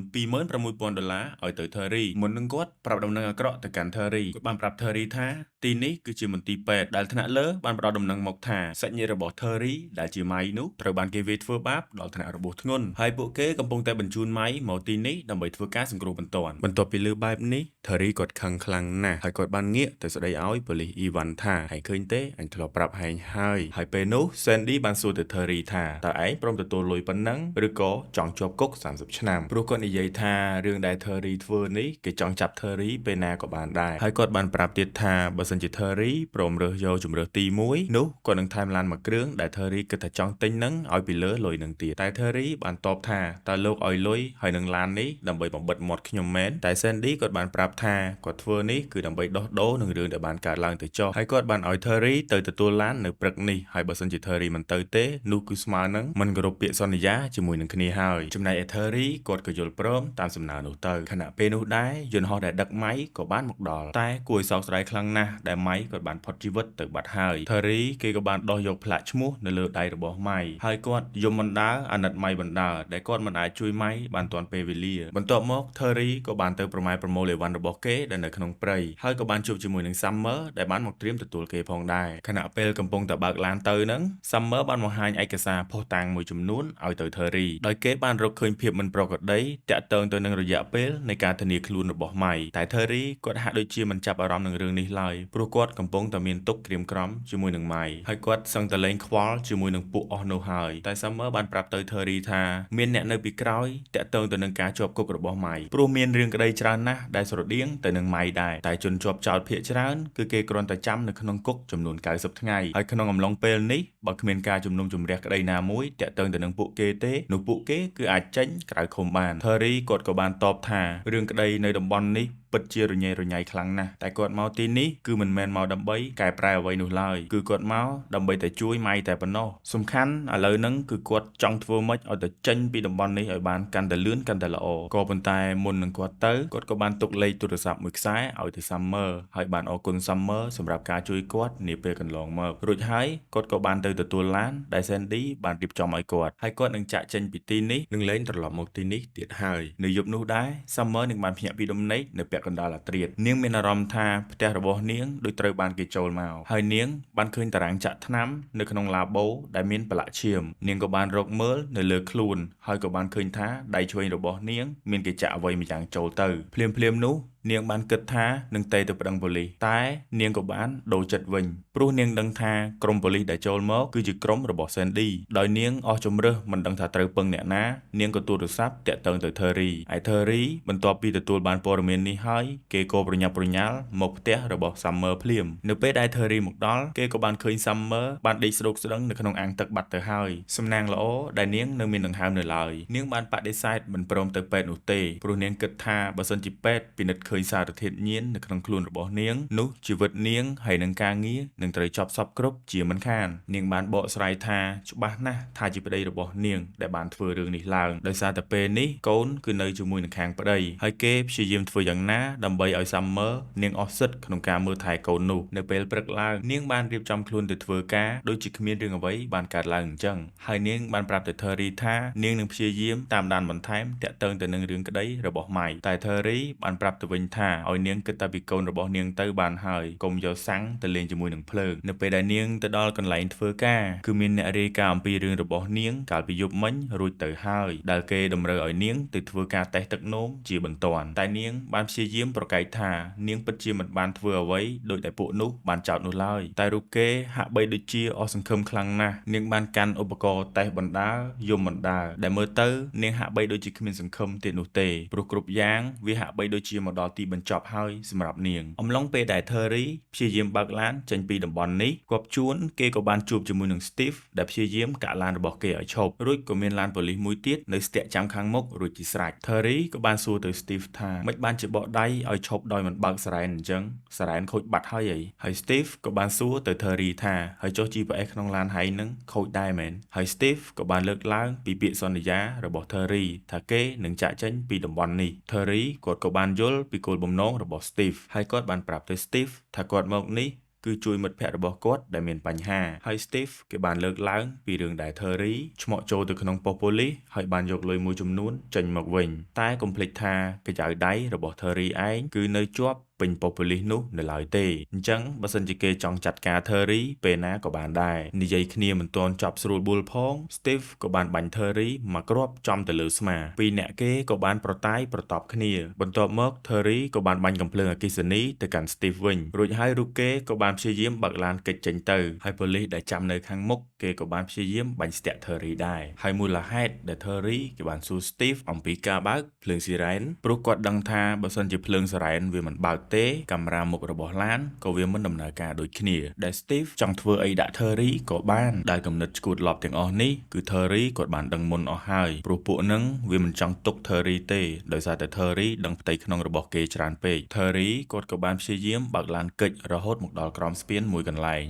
26,000ដុល្លារឲ្យទៅ Terry មុននឹងគាត់ប្រាប់ដំណឹងអាក្រក់ទៅកាន់ Terry គាត់បានប្រាប់ Terry ថាទីនេះគឺជាមន្ទីរពេទ្យដែលថ្នាក់លើបានផ្ដល់ដំណឹងមកថាសាច់ញាតិរបស់ Terry ដែលជាម៉ៃនោះត្រូវបានគេវាយធ្វើបាបដល់ថ្នាក់របួសធ្ងន់ហើយពួកគេកំពុងតែបញ្ជូនម៉ៃមកទីនេះដើម្បីធ្វើការសង្គ្រោះបន្ទាន់បន្ទាប់ពីលើបែបនេះ Terry គាត់ខឹងខ្លាំងណាស់ហើយគាត់បានងាកទៅស្ដីឲ្យប៉ូលីសអ៊ីវ៉ាន់ថាហើយឃើញទេអញធ្លាប់ប្រាប់ហែងហើយហើយពេលនោះ Sandy បានសួរទៅ Terry ថាតើឯងព្រមទទួលលុយប៉ុណ្ណឹងឬក៏ចង់ជាប់គុក30ឆ្នាំព្រោះគាត់និយាយថារឿងដែល Terry ធ្វើនេះគេចង់ចាប់ Terry ពេលណាក៏បានដែរហើយគាត់បានប្រាប់ទៀតថាបើសិនជា Terry ព្រមរើសយកជម្រើសទី1នោះគាត់នឹងថែមឡានមួយគ្រឿងដែល Terry គិតថាចង់ទិញនឹងឲ្យពីលើលុយនឹងទៀតតែ Terry បានតបថាតើលោកឲ្យលុយហើយនឹងឡាននេះដើម្បីបំបិតមាត់ខ្ញុំមែនតែ Sandy គាត់បានប្រាប់ថាគាត់ធ្វើនេះគឺដើម្បីដោះដូរនឹងរឿងដែលបានកើតឡើងទៅចុះហើយគាត់បានឲ្យ Terry ទៅទទួលឡាននៅព្រឹកនេះហើយបើសិនជា Terry មិនទៅទេនោះគឺស្មើនឹងមិនគោរពពាក្យសន្យាជាមួយនឹងគ្នាហើយចំណែកឯ Terry គាត់ក៏យល់ព្រមតាមសំណើនោះទៅខណៈពេលនោះដែរយន្តហោះដែលដឹកម៉ៃក៏បានមកដល់តែគួរឲ្យសោកស្ដាយខ្លាំងណាស់ដែលម៉ៃគាត់បានផុតជីវិតទៅបាត់ហើយ Terry គេក៏បានដោះយកផ្លាកឈ្មោះនៅលើដៃរបស់ម៉ៃហើយគាត់យំបណ្ដើអាណិតម៉ៃបណ្ដើដែលគាត់មិនអាចជួយម៉ៃបានទាន់ពេលវេលាបន្ទាប់មក Terry ក៏បានទៅប្រម៉ែប្រមូលអីវ៉ាន់របស់គេដែលនៅក្នុងព្រៃហើយក៏បានជួបជាមួយនឹង Summer ដែលបានមកត្រៀមទទួលគេផងដែរខណៈពេលកំពុងតែបើកឡានទៅហ្នឹង Summer បានបង្ហាញឯកសារភស្តុតាងមួយចំនួនឲ្យទៅ Terry ដោយគេបានរកឃើញភាពមិនប្រក្រតីតាក់ទងទៅនឹងរយៈពេលនៃការធានាខ្លួនរបស់ម៉ៃតែ Terry គាត់ហាក់ដូចជាមិនចាប់អារម្មណ៍នឹងរឿងនេះឡើយព្រោះគាត់កំពុងតែមានទុក្ខក្រៀមក្រំជាមួយនឹងម៉ៃហើយគាត់សឹងតែលែងខ្វល់ជាមួយនឹងពួកអស់នោះហើយតែ Summer បានប្រាប់ទៅ Terry ថាមានអ្នកនៅពីក្រោយតាក់ទងទៅនឹងការជាប់គុករបស់ម៉ៃព្រោះមានរឿងក្តីច្រើនណាស់ដែលស្រដៀងទៅនឹងម៉ៃដែរតែជនជាប់ចោទភាគច្រើនគឺគេគ្រាន់តែចាំនៅក្នុងគុកចំនួន90ថ្ងៃហើយក្នុងអំឡុងពេលនេះបើគ្មានការជំនុំជម្រះក្តីណាមួយតាក់ទងទៅនឹងពួកគេទេនោះពួកគេគឺអាចចេញក្រៅឃុំបាន Terry គាត់ក៏បានតបថារឿងក្តីនៅតំបន់នេះពិតជារញ៉េរញ៉ៃខ្លាំងណាស់តែគាត់មកទីនេះគឺមិនមែនមកដើម្បីកែប្រែអ្វីនោះឡើយគឺគាត់មកដើម្បីតែជួយម៉ៃតែប៉ុណ្ណោះសំខាន់ឥឡូវហ្នឹងគឺគាត់ចង់ធ្វើម៉េចឲ្យតែចេញពីតំបន់នេះឲ្យបានកាន់តែលឿនកាន់តែល្អក៏ប៉ុន្តែមុននឹងគាត់ទៅគាត់ក៏បានទុកលេខទូរស័ព្ទមួយខ្សែឲ្យទៅ Summer ហើយបានអរគុណ Summer សម្រាប់ការជួយគាត់នាពេលកន្លងមករួចហើយគាត់ក៏បានទៅទទួលឡានដែល Sandy បានរៀបចំឲ្យគាត់ហើយគាត់នឹងចាក់ចេញពីទីនេះនឹងលែងត្រឡប់មកទីនេះទៀតហើយនៅយប់នោះដែរ Summer នឹងបានភ្ញាក់ពីដំណេកនៅពាក់កណ្ដាលអាធ្រាត្រនាងមានអារម្មណ៍ថាផ្ទះរបស់នាងដូចត្រូវបានគេចូលមកហើយនាងបានឃើញតារាងចាក់ថ្នាំនៅក្នុងឡាបូដែលមានប្រឡាក់ឈាមនាងក៏បានរកមើលនៅលើខ្លួនហើយក៏បានឃើញថាដៃឆ្វេងរបស់នាងមានគេចាក់អ្វីម្យ៉ាងចូលទៅភ្លាមៗនោះនាងបានគិតថានឹងតេទៅប្តឹងប៉ូលីសតែនាងក៏បានដូរចិត្តវិញព្រោះនាងដឹងថាក្រុមប៉ូលីសដែលចូលមកគឺជាក្រុមរបស់ Sandy ដោយនាងអស់ជម្រើសមិនដឹងថាត្រូវពឹងអ្នកណានាងក៏ទូរស័ព្ទតាក់ទងទៅ Terry ឯ Terry បន្ទាប់ពីទទួលបានព័ត៌មាននេះហើយគេក៏ប្រញាប់ប្រញាល់មកផ្ទះរបស់ Summer ភ្លាមនៅពេលដែល Terry មកដល់គេក៏បានឃើញ Summer បានដេកស្ដោកស្ដឹងនៅក្នុងអាងទឹកបាត់ទៅហើយសំណាងល្អដែលនាងនៅមានដង្ហើមនៅឡើយនាងបានបដិសេធមិនព្រមទៅពេទ្យនោះទេព្រោះនាងគិតថាបើសិនជាពេទ្យពិនិត្យឃើញសារធាតុញៀននៅក្នុងខ្លួនរបស់នាងនោះជីវិតនាងហើយនឹងការងារនឹងត្រូវចប់សពគ្រប់ជាមិនខាននាងបានបកស្រាយថាច្បាស់ណាស់ថាជាប្តីរបស់នាងដែលបានធ្វើរឿងនេះឡើងដោយសារតែពេលនេះកូនគឺនៅជាមួយនឹងខាងប្តីហើយគេព្យាយាមធ្វើយ៉ាងណាដើម្បីឲ្យ Summer នាងអស់សិទ្ធិក្នុងការមើលថែកូននោះនៅពេលព្រឹកឡើងនាងបានរៀបចំខ្លួនទៅធ្វើការដូចជាគ្មានរឿងអ្វីបានកើតឡើងអញ្ចឹងហើយនាងបានប្រាប់ទៅ Terry ថានាងនឹងព្យាយាមតាមដានបន្ថែមតាក់ទងទៅនឹងរឿងក្តីរបស់ម៉ៃតែ Terry បានប្រាប់ទៅវិញ វិញថាឲ្យនាងគិតតែពីកូនរបស់នាងទៅបានហើយកុំយកសាំងទៅលេងជាមួយនឹងភ្លើងនៅពេលដែលនាងទៅដល់កន្លែងធ្វើការគឺមានអ្នករាយការណ៍អំពីរឿងរបស់នាងកាលពីយប់មិញរួចទៅហើយដែលគេតម្រូវឲ្យនាងទៅធ្វើការតេស្តទឹកនោមជាបន្ទាន់តែនាងបានព្យាយាមប្រកែកថានាងពិតជាមិនបានធ្វើអ្វីដោយតែពួកនោះបានចោទនោះឡើយតែរូបគេហាក់បីដូចជាអស់សង្ឃឹមខ្លាំងណាស់នាងបានកាន់ឧបករណ៍តេស្តបណ្ដាយំបណ្ដាដែលមើលទៅនាងហាក់បីដូចជាគ្មានសង្ឃឹមទៀតនោះទេព្រោះគ្រប់យ៉ាងវាហាក់បីដូចជាមកដល់ទីបញ្ចប់ហើយសម្រាប់នាងអំឡុងពេលដែល Terry ព្យាយាមបើកឡានចេញពីតំបន់នេះគាត់ជួនគេក៏បានជួបជាមួយនឹង Steve ដែលព្យាយាមកាក់ឡានរបស់គេឲ្យឈប់រួចក៏មានឡានប៉ូលីសមួយទៀតនៅស្ទាក់ចាំខាងមុខរួចជាស្រេច Terry ក៏បានសួរទៅ Steve ថាមិនបានជាបកដៃឲ្យឈប់ដោយមិនបើកសារ៉ែនអញ្ចឹងសារ៉ែនខូចបាត់ហើយអីហើយ Steve ក៏បានសួរទៅ Terry ថាហើយចុះ GPS ក្នុងឡានហែងនឹងខូចដែរមែនហើយ Steve ក៏បានលើកឡើងពីពាក្យសន្យារបស់ Terry ថាគេនឹងចាកចេញពីតំបន់នេះ Terry គាត់ក៏បានយល់ពីគោលបំណងរបស់ Steve ហើយគាត់បានប្រាប់ទៅ Steve ថាគាត់មកនេះគឺជួយមិត្តភ័ក្តិរបស់គាត់ដែលមានបញ្ហាហើយ Steve គេបានលើកឡើងពីរឿងដែល Terry ឆ្មក់ចូលទៅក្នុងប៉ុស្តិ៍ប៉ូលីសហើយបានយកលុយមួយចំនួនចេញមកវិញតែកុំភ្លេចថាកញ្ចៅដៃរបស់ Terry ឯងគឺនៅជាប់ពេញប៉ុស្តិ៍ប៉ូលីសនោះនៅឡើយទេអញ្ចឹងបើសិនជាគេចង់ចាត់ការ Terry ពេលណាក៏បានដែរនិយាយគ្នាមិនទាន់ចប់ស្រួលបួលផង Steve ក៏បានបាញ់ Terry មកគ្រាប់ចំទៅលើស្មាពីរអ្នកគេក៏បានប្រតាយប្រតប់គ្នាបន្ទាប់មក Terry ក៏បានបាញ់កំភ្លើងអគ្គិសនីទៅកាន់ Steve វិញរួចហើយរូបគេក៏បានព្យាយាមបើកឡានគេចចេញទៅហើយប៉ូលីសដែលចាំនៅខាងមុខគេក៏បានព្យាយាមបាញ់ស្ទាក់ Terry ដែរហើយមូលហេតុដែល Terry គេបានសួរ Steve អំពីការបើកភ្លើងស៊ីរ៉ែនព្រោះគាត់ដឹងថាបើសិនជាភ្លើងស៊ីរ៉ែនវាមិនបើកទេកាមេរ៉ាមុខរបស់ឡានក៏វាមិនដំណើរការដូចគ្នាដែល Steve ចង់ធ្វើអីដាក់ Terry ក៏បានដែលគំនិតឆ្កួតឡប់ទាំងអស់នេះគឺ Terry គាត់បានដឹងមុនអស់ហើយព្រោះពួកនឹងវាមិនចង់ទុក Terry ទេដោយសារតែ Terry ដឹងផ្ទៃក្នុងរបស់គេច្រើនពេក Terry គាត់ក៏បានព្យាយាមបើកឡានគេចរហូតមកដល់ក្រោមស្ពានមួយកន្លែង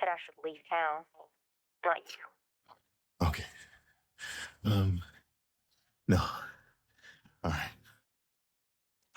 Said I should leave town. Not you. Okay. No. All right.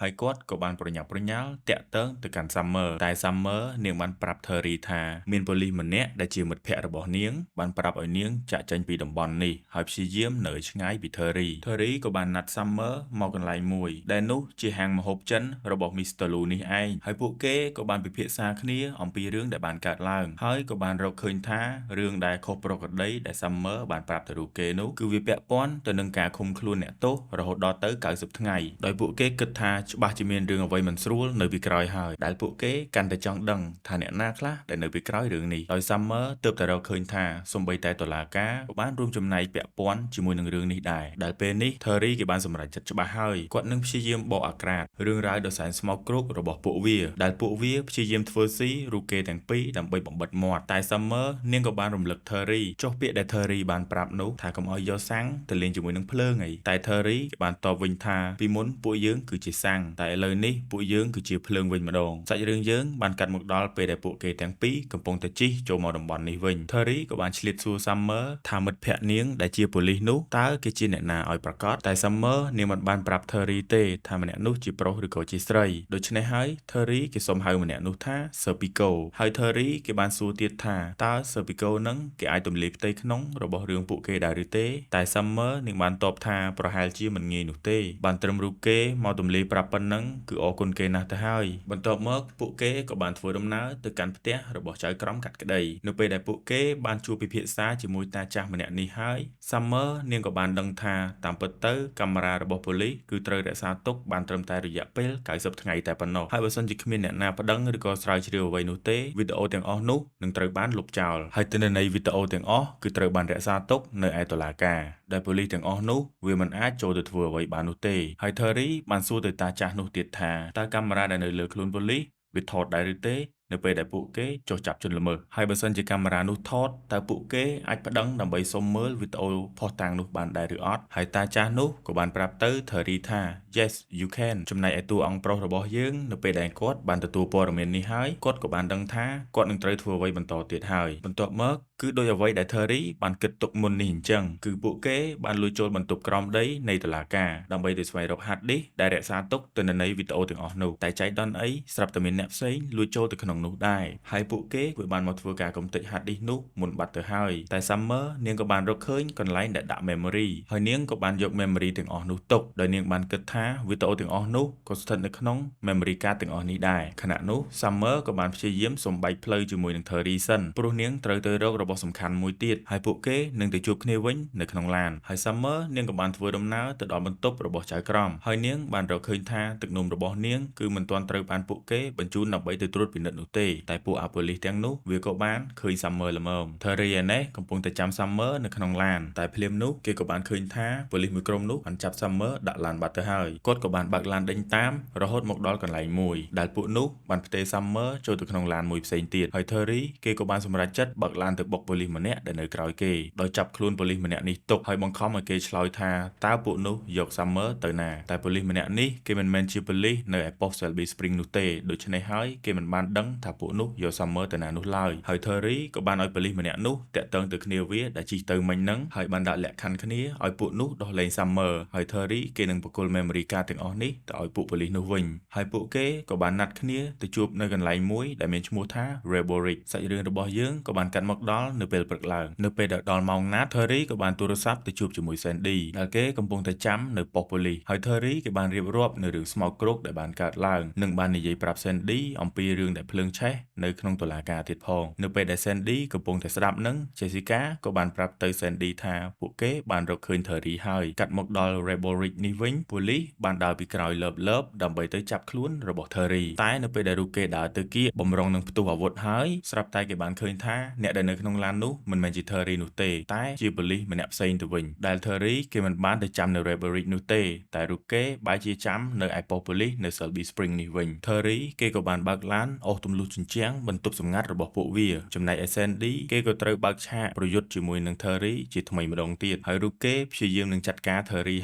ហើយគាត់ក៏បានប្រញាប់ប្រញាល់តាក់ទងទៅកាន់ Summer តែ Summer នាងបានប្រាប់ Terry ថាមានប៉ូលីសម្នាក់ដែលជាមិត្តភ័ក្តិរបស់នាងបានប្រាប់ឲ្យនាងចាកចេញពីតំបន់នេះហើយព្យាយាមនៅឲ្យឆ្ងាយពី Terry Terry ក៏បានណាត់ Summer មកកន្លែងមួយដែលនោះជាហាងម្ហូបចិនរបស់ Mr. Lu នេះឯងហើយពួកគេក៏បានពិភាក្សាគ្នាអំពីរឿងដែលបានកើតឡើងហើយក៏បានរកឃើញថារឿងដែលខុសប្រក្រតីដែល Summer បានប្រាប់ទៅរូបគេនោះគឺវាពាក់ព័ន្ធទៅនឹងការឃុំខ្លួនអ្នកទោសរហូតដល់ទៅ90ថ្ងៃដោយពួកគេគិតថាច្បាស់ជាមានរឿងអ្វីមិនស្រួលនៅពីក្រោយហើយដែលពួកគេកាន់តែចង់ដឹងថាអ្នកណាខ្លះដែលនៅពីក្រោយរឿងនេះដោយ Summer ទើបតែរកឃើញថាសូម្បីតែតុលាការក៏បានរួមចំណែកពាក់ព័ន្ធជាមួយនឹងរឿងនេះដែរដែលពេលនេះ Terry គេបានសម្រេចចិត្តច្បាស់ហើយគាត់នឹងព្យាយាមបកអាក្រាតរឿងរ៉ាវដ៏សែនស្មោកគ្រោករបស់ពួកវាដែលពួកវាព្យាយាមធ្វើស៊ីរូបគេទាំងពីរដើម្បីបំបិតមាត់តែ Summer នាងក៏បានរំលឹក Terry ចុះពាក្យដែល Terry បានប្រាប់នោះថាកុំឲ្យយកសាំងទៅលេងជាមួយនឹងភ្លើងអីតែ Terry គេបានតបវិញថាពីមុនពួកយើងគឺជាសាំងតែឥឡូវនេះពួកយើងគឺជាភ្លើងវិញម្ដងសាច់រឿងយើងបានកាត់មកដល់ពេលដែលពួកគេទាំងពីរកំពុងតែជិះចូលមកតំបន់នេះវិញ Terry ក៏បានឆ្លៀតសួរ Summer ថាមិត្តភ័ក្តិនាងដែលជាប៉ូលីសនោះតើគេជាអ្នកណាឲ្យប្រាកដតែ Summer នាងមិនបានប្រាប់ Terry ទេថាម្នាក់នោះជាប្រុសឬក៏ជាស្រីដូច្នេះហើយ Terry គេសុំហៅម្នាក់នោះថា Serpico ហើយ Terry គេបានសួរទៀតថាតើ Serpico នឹងគេអាចទម្លាយផ្ទៃក្នុងរបស់រឿងពួកគេដែរឬទេតែ Summer នាងបានតបថាប្រហែលជាមិនងាយនោះទេបានត្រឹមរូបគេមកទម្លាយប្រាប់ប៉ុណ្ណឹងគឺអរគុណគេណាស់ទៅហើយបន្ទាប់មកពួកគេក៏បានធ្វើដំណើរទៅកាន់ផ្ទះរបស់ចៅក្រមកាត់ក្តីនៅពេលដែលពួកគេបានជួបពិភាក្សាជាមួយតាចាស់ម្នាក់នេះហើយ Summer នាងក៏បានដឹងថាតាមពិតទៅកាមេរ៉ារបស់ប៉ូលីសគឺត្រូវរក្សាទុកបានត្រឹមតែរយៈពេល90ថ្ងៃតែប៉ុណ្ណោះហើយបើសិនជាគ្មានអ្នកណាប្តឹងឬក៏ស្រាវជ្រាវអ្វីនោះទេវីដេអូទាំងអស់នោះនឹងត្រូវបានលុបចោលហើយទិន្នន័យវីដេអូទាំងអស់គឺត្រូវបានរក្សាទុកនៅឯតុលាការដែលប៉ូលីសទាំងអស់នោះវាមិនអាចចូលទៅធ្វើអ្វីបាននោះទេហើយ Terry បានសួរទៅតាចាស់នោះទៀតថាតើកាមេរ៉ាដែលនៅលើខ្លួនប៉ូលីសវាថតដែរឬទេ នៅពេលដែលពួកគេចុះចាប់ជនល្មើសហើយបើសិនជាកាមេរ៉ានោះថតតើពួកគេអាចប្តឹងដើម្បីសុំមើលវីដេអូភស្តុតាងនោះបានដែរឬអត់ហើយតាចាស់នោះក៏បានប្រាប់ទៅ Terry ថា "Yes, you can." ចំណែកឯតួអង្គប្រុសរបស់យើងនៅពេលដែលគាត់បានទទួលព័ត៌មាននេះហើយគាត់ក៏បានដឹងថាគាត់នឹងត្រូវធ្វើអ្វីបន្តទៀតហើយបន្ទាប់មកគឺដោយអ្វីដែល Terry បានគិតទុកមុននេះអញ្ចឹងគឺពួកគេបានលួចចូលបន្ទប់ក្រោមដីនៃតុលាការដើម្បីទៅស្វែងរក hard disk ដែលរក្សាទុកទិន្នន័យវីដេអូទាំងអស់នោះតែចៃដន្យអីស្រាប់តែមានអ្នកផ្សេងលួចចូលទៅក្នុងនោះដែរហើយពួកគេវាបានមកធ្វើការកំទេច hard disk នោះមុនបាត់ទៅហើយតែ Summer នាងក៏បានរកឃើញកន្លែងដែលដាក់ memory ហើយនាងក៏បានយក memory ទាំងអស់នោះទុកដោយនាងបានគិតថាវីដេអូទាំងអស់នោះក៏ស្ថិតនៅក្នុង memory card ទាំងអស់នេះដែរខណៈនោះ Summer ក៏បានព្យាយាមសុំបែកផ្លូវជាមួយនឹង Terry សិនព្រោះនាងត្រូវទៅរករបស់សំខាន់មួយទៀតហើយពួកគេនឹងទៅជួបគ្នាវិញនៅក្នុងឡានហើយ Summer នាងក៏បានធ្វើដំណើរទៅដល់បន្ទប់របស់ចៅក្រមហើយនាងបានរកឃើញថាទឹកនោមរបស់នាងគឺមិនទាន់ត្រូវបានពួកគេបញ្ជូនដើម្បីទៅត្រួតពិនិត្យនោះទេតែពួកអាប៉ូលីសទាំងនោះវាក៏បានឃើញ Summer ល្មម Terry ឯនេះកំពុងតែចាំ Summer នៅក្នុងឡានតែភ្លាមនោះគេក៏បានឃើញថាប៉ូលីសមួយក្រុមនោះបានចាប់ Summer ដាក់ឡានបាត់ទៅហើយគាត់ក៏បានបើកឡានដេញតាមរហូតមកដល់កន្លែងមួយដែលពួកនោះបានផ្ទេរ Summer ចូលទៅក្នុងឡានមួយផ្សេងទៀតហើយ Terry គេក៏បានសម្រេចចិត្តបើកឡានទៅបុកប៉ូលីសម្នាក់ដែលនៅក្រោយគេដោយចាប់ខ្លួនប៉ូលីសម្នាក់នេះទុកហើយបង្ខំឲ្យគេឆ្លើយថាតើពួកនោះយក Summer ទៅណាតែប៉ូលីសម្នាក់នេះគេមិនមែនជាប៉ូលីសនៅឯប៉ុស្តិ៍ Shelby Spring នោះទេដូច្នេះហើយគេមិនបានដឹងថាពួកនោះយក Summer ទៅណានោះឡើយហើយ Terry ក៏បានឲ្យប៉ូលីសម្នាក់នោះតាក់ទងទៅគ្នាវាដែលជិះទៅមិញហ្នឹងហើយបានដាក់លក្ខខណ្ឌគ្នាឲ្យពួកនោះដោះលែង Summer ហើយ Terry គេនឹងប្រគល់ memory card ទាំងអស់នេះទៅឲ្យពួកប៉ូលីសនោះវិញហើយពួកគេក៏បានណាត់គ្នាទៅជួបនៅកន្លែងមួយដែលមានឈ្មោះថា Rebel Ridge សាច់រឿងរបស់យើងក៏បានកាត់មកដល់នៅពេលព្រឹកឡើងនៅពេលដែលដល់ម៉ោងណាត់ Terry ក៏បានទូរស័ព្ទទៅជួបជាមួយ Sandy ដែលគេកំពុងតែចាំនៅប៉ុស្តិ៍ប៉ូលីសហើយ Terry គេបានរៀបរាប់នៅរឿងស្មោកគ្រោកដែលបានកើតឡើងនិងបាននិយាយប្រាប់ Sandy អំពីរឿងដែលភ្លើងឆេះនៅក្នុងតុលាការទៀតផងនៅពេលដែល Sandy កំពុងតែស្ដាប់នឹង Jessica ក៏បានប្រាប់ទៅ Sandy ថាពួកគេបានរកឃើញ Terry ហើយកាត់មកដល់ Rebel Ridge នេះវិញប៉ូលីសបានដើរពីក្រោយលើបលើបដើម្បីទៅចាប់ខ្លួនរបស់ Terry តែនៅពេលដែលរូបគេដើរទៅគៀកបំរុងនឹងផ្ទុះអាវុធហើយស្រាប់តែគេបានឃើញថាអ្នកដែលនៅក្នុងឡាននោះមិនមែនជា Terry នោះទេតែជាប៉ូលីសម្នាក់ផ្សេងទៅវិញដែល Terry គេមិនបានទៅចាំនៅ Rebel Ridge នោះទេតែរូបគេបែរជាចាំនៅឯប៉ុស្តិ៍ប៉ូលីសនៅ Shelby Spring នេះវិញ Terry គេក៏បានបើកឡានអូសទម្លុះជញ្ជាំងបន្ទប់សម្ងាត់របស់ពួកវាចំណែកឯ Sandy គេក៏ត្រូវបើកឆាកប្រយុទ្ធជាមួយនឹង Terry ជាថ្មីម្ដងទៀតហើយរូបគេព្យាយាមនឹងចាត់ការ Terry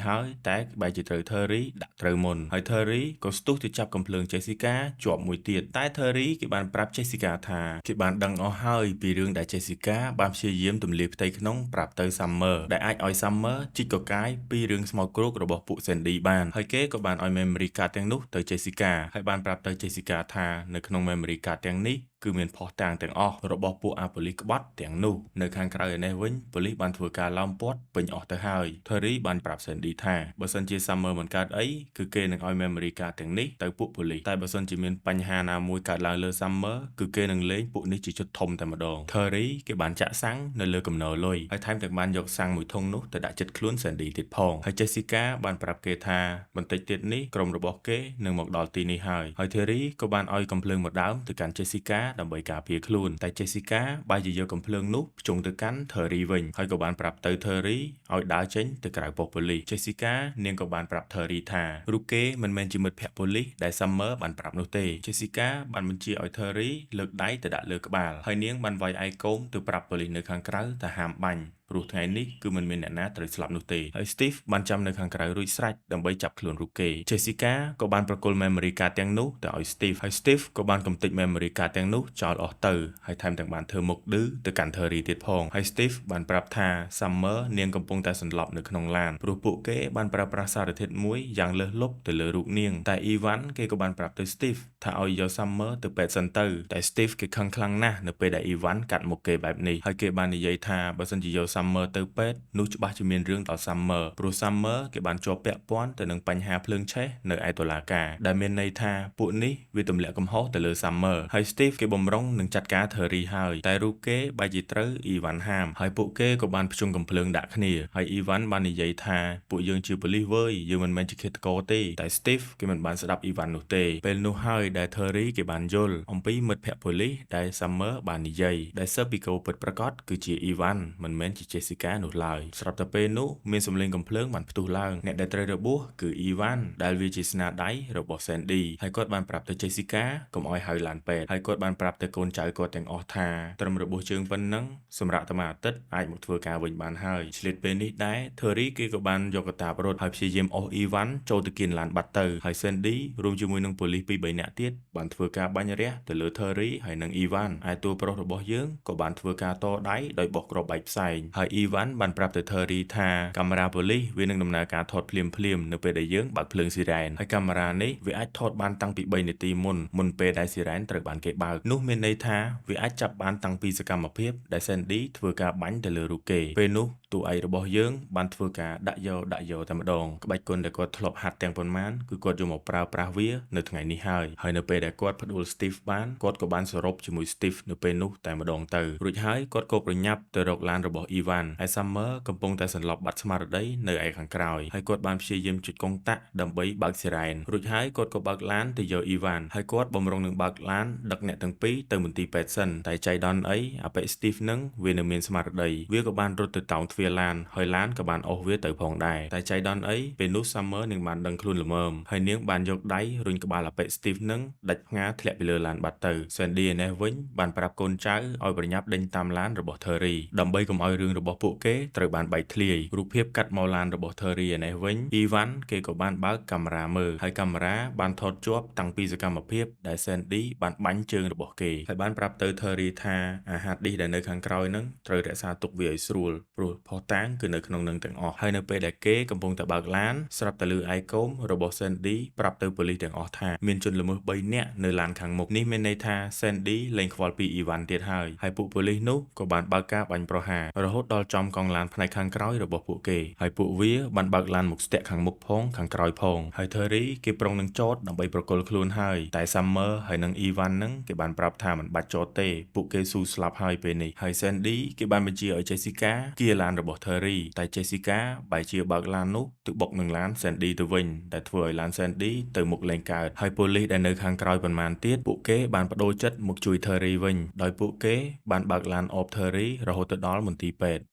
ហើយតែបែរជាត្រូវ Terry ដាក់ត្រូវមុនហើយ Terry ក៏ស្ទុះទៅចាប់កំភ្លើង Jessica ជាប់មួយទៀតតែ Terry គេបានប្រាប់ Jessica ថាគេបានដឹងអស់ហើយពីរឿងដែល Jessica បានព្យាយាមទម្លាយផ្ទៃក្នុងប្រាប់ទៅ Summer ដែលអាចឲ្យ Summer ជីកកកាយពីរឿងស្មោកគ្រោករបស់ពួក Sandy បានហើយគេក៏បានឲ្យ memory card ទាំងនោះទៅ Jessica ហើយបានប្រាប់ទៅ Jessica ថានៅក្នុង memory card ទាំងនេះគឺមានភស្តុតាងទាំងអស់របស់ពួកអាប៉ូលីសក្បត់ទាំងនោះនៅខាងក្រៅឯនេះវិញប៉ូលីសបានធ្វើការឡោមព័ទ្ធពេញអស់ទៅហើយ Terry បានប្រាប់ Sandy ថាបើសិនជា Summer មិនកើតអីគឺគេនឹងឲ្យ memory card ទាំងនេះទៅពួកប៉ូលីសតែបើសិនជាមានបញ្ហាណាមួយកើតឡើងលើ Summer គឺគេនឹងលេងពួកនេះជាឈុតធំតែម្ដង Terry គេបានចាក់សាំងនៅលើកំណលុយហើយថែមទាំងបានយកសាំងមួយធុងនោះទៅដាក់ចិត្តខ្លួន Sandy ទៀតផងហើយ Jessica បានប្រាប់គេថាបន្តិចទៀតនេះក្រុមរបស់គេនឹងមកដល់ទីនេះហើយហើយ Terry ក៏បានឲ្យកំភ្លើងមួយដើមទៅកាន់ Jessica ដើម្បីការពារខ្លួនតែ Jessica បែរជាយកកំភ្លើងនោះភ្ជង់ទៅកាន់ Terry វិញហើយក៏បានប្រាប់ទៅ Terry ឲ្យដើរចេញទៅក្រៅប៉ុស្តិ៍ប៉ូលីស Jessica នាងក៏បានប្រាប់ Terry ថារូបគេមិនមែនជាមិត្តភក្តិប៉ូលីសដែល Summer បានប្រាប់នោះទេ Jessica បានបញ្ជាឲ្យ Terry លើកដៃទៅដាក់លើក្បាលហើយនាងបានវាយឯកូមទៅប្រាប់ប៉ូលីសនៅខាងក្រៅថាហាមបាញ់ព្រោះថ្ងៃនេះគឺមិនមានអ្នកណាត្រូវស្លាប់នោះទេហើយ Steve បានចាំនៅខាងក្រៅរួចស្រេចដើម្បីចាប់ខ្លួនរូបគេ Jessica ក៏បានប្រគល់ memory card ទាំងនោះទៅឲ្យ Steve ហើយ Steve ក៏បានកំទេច memory card ទាំងនោះចោលអស់ទៅហើយថែមទាំងបានធ្វើមុខឌឺទៅកាន់ Terry ទៀតផងហើយ Steve បានប្រាប់ថា Summer នាងកំពុងតែសន្លប់នៅក្នុងឡានព្រោះពួកគេបានប្រើប្រាស់សារធាតុមួយយ៉ាងលើសលប់ទៅលើរូបនាងតែ Ivan គេក៏បានប្រាប់ទៅ Steve ថាឲ្យយក Summer ទៅពេទ្យសិនទៅតែ Steve គេខឹងខ្លាំងណាស់នៅពេលដែល Ivan កាត់មុខគេបែបនេះហើយគេបាននិយាយថាបើសិនជាយក Summer ទៅពេទ្យនោះច្បាស់ជាមានរឿងដល់ Summer ព្រោះ Summer គេបានជាប់ពាក់ព័ន្ធទៅនឹងបញ្ហាភ្លើងឆេះនៅឯតុលាការដែលមានន័យថាពួកនេះវាទម្លាក់កំហុសទៅលើ Summer ហើយ Steve គេបំរុងនឹងចាត់ការ Terry ហើយតែរូបគេបែរជាត្រូវ Ivan ហាមហើយពួកគេក៏បានភ្ជង់កំភ្លើងដាក់គ្នាហើយ Ivan បាននិយាយថាពួកយើងជាប៉ូលីសវើយយើងមិនមែនជាឃាតករទេតែ Steve គេមិនបានស្ដាប់ Ivan នោះទេពេលនោះហើយដែល Terry គេបានយល់អំពីមិត្តភក្តិប៉ូលីសដែល Summer បាននិយាយដែល Serpico ពិតប្រាកដគឺជា Ivan មិនមែនជា Jessica នោះឡើយស្រាប់តែពេលនោះមានសំឡេងកំភ្លើងបានផ្ទុះឡើងអ្នកដែលត្រូវរបួសគឺ Ivan ដែលវាជាស្នាដៃរបស់ Sandy ហើយគាត់បានប្រាប់ទៅ Jessica កុំឲ្យហៅឡានពេទ្យហើយគាត់បានប្រាប់ទៅកូនចៅគាត់ទាំងអស់ថាត្រឹមរបួសជើងប៉ុណ្ណឹងសម្រាប់តែមួយអាទិត្យអាចមកធ្វើការវិញបានហើយឆ្លៀតពេលនេះដែរ Terry គេក៏បានយកកតាបរត់ហើយព្យាយាមអូស Ivan ចូលទៅគៀនឡានបាត់ទៅហើយ Sandy រួមជាមួយនឹងប៉ូលីសពីរបីនាក់ទៀតបានធ្វើការបាញ់រះទៅលើ Terry ហើយនិង Ivan ឯតួប្រុសរបស់យើងក៏បានធ្វើការតដៃដោយបោះគ្រាប់បែកផ្សែងហើយ Ivan បានប្រាប់ទៅ Terry ថាកាមេរ៉ាប៉ូលីសវានឹងដំណើរការថតភ្លាមភ្លាមៗនៅពេលដែលយើងបើកភ្លើងស៊ីរ៉ែនហើយកាមេរ៉ានេះវាអាចថតបានតាំងពី3នាទីមុនមុនពេលដែលស៊ីរ៉ែនត្រូវបានគេបើកនោះមានន័យថាវាអាចចាប់បានតាំងពីសកម្មភាពដែល Sandy ធ្វើការបាញ់ទៅលើរូបគេពេលនោះតួឯករបស់យើងបានធ្វើការដាក់យកដាក់យកតែម្ដងក្បាច់គុណដែលគាត់ធ្លាប់ហាត់ទាំងប៉ុន្មានគឺគាត់យកមកប្រើប្រាស់វានៅថ្ងៃនេះហើយហើយនៅពេលដែលគាត់ផ្ដួល Steve បានគាត់ក៏បានសរុបជាមួយ Steve នៅពេលនោះតែម្ដងទៅរួចហើយគាត់ក៏ប្រញាប់ទៅរកឡានរបស់ Ivan ហើយ Summer កំពុងតែសន្លប់បាត់ស្មារតីនៅឯខាងក្រោយហើយគាត់បានព្យាយាមចុចកុងតាក់ដើម្បីបើកស៊ីរ៉ែនរួចហើយគាត់ក៏បើកឡានទៅយក Ivan ហើយគាត់បំរុងនឹងបើកឡានដឹកអ្នកទាំងពីរទៅមន្ទីរពេទ្យសិនតែចៃដន្យអីអាប៉ិ Steve នឹងវានៅមានស្មារតីវាក៏បានរត់ទៅតោងទ្វារឡានហើយឡានក៏បានអូសវាទៅផងដែរតែចៃដន្យអីពេលនោះ Summer នឹងបានដឹងខ្លួនល្មមហើយនាងបានយកដៃរុញក្បាលអាប៉ិ Steve នឹងដាច់ផ្ងាធ្លាក់ពីលើឡានបាត់ទៅ Sandy ឯនេះវិញបានប្រាប់កូនចៅឲ្យប្រញាប់ដេញតាមឡានរបស់ Terry ដើម្បីកុំឲ្យរឿងរបស់ពួកគេត្រូវបានបែកធ្លាយរូបភាពកាត់មកឡានរបស់ Terry ឯនេះវិញ Ivan គេក៏បានបើកកាមេរ៉ាមើលហើយកាមេរ៉ាបានថតជាប់តាំងពីសកម្មភាពដែល Sandy បានបាញ់ជើងរបស់គេហើយបានប្រាប់ទៅ Terry ថាអា hard disk ដែលនៅខាងក្រោយហ្នឹងត្រូវរក្សាទុកវាឲ្យស្រួលព្រោះភស្តុតាងគឺនៅក្នុងនឹងទាំងអស់ហើយនៅពេលដែលគេកំពុងតែបើកឡានស្រាប់តែឮឯកូមរបស់ Sandy ប្រាប់ទៅប៉ូលីសទាំងអស់ថាមានជនល្មើស3នាក់នៅឡានខាងមុខនេះមានន័យថា Sandy លែងខ្វល់ពី Ivan ទៀតហើយហើយពួកប៉ូលីសនោះក៏បានបើកការបាញ់ប្រហាររហូតដល់ចំកង់ឡានផ្នែកខាងក្រោយរបស់ពួកគេហើយពួកវាបានបើកឡានមកស្ទាក់ខាងមុខផងខាងក្រោយផងហើយ Terry គេប្រុងនឹងចតដើម្បីប្រគល់ខ្លួនហើយតែ Summer ហើយនិង Ivan នឹងគេបានប្រាប់ថាមិនបាច់ចតទេពួកគេស៊ូស្លាប់ហើយពេលនេះហើយ Sandy គេបានបញ្ជាឲ្យ Jessica គៀឡានរបស់ Terry តែ Jessica បែរជាបើកឡាននោះទៅបុកនឹងឡាន Sandy ទៅវិញដែលធ្វើឲ្យឡាន Sandy ទៅមុខលែងកើតហើយប៉ូលីសដែលនៅខាងក្រោយប៉ុន្មានទៀតពួកគេបានបដូរចិត្តមកជួយ Terry វិញដោយពួកគេបានបើកឡានអប Terry រហូតទៅដល់មន្ទីរពេទ្យ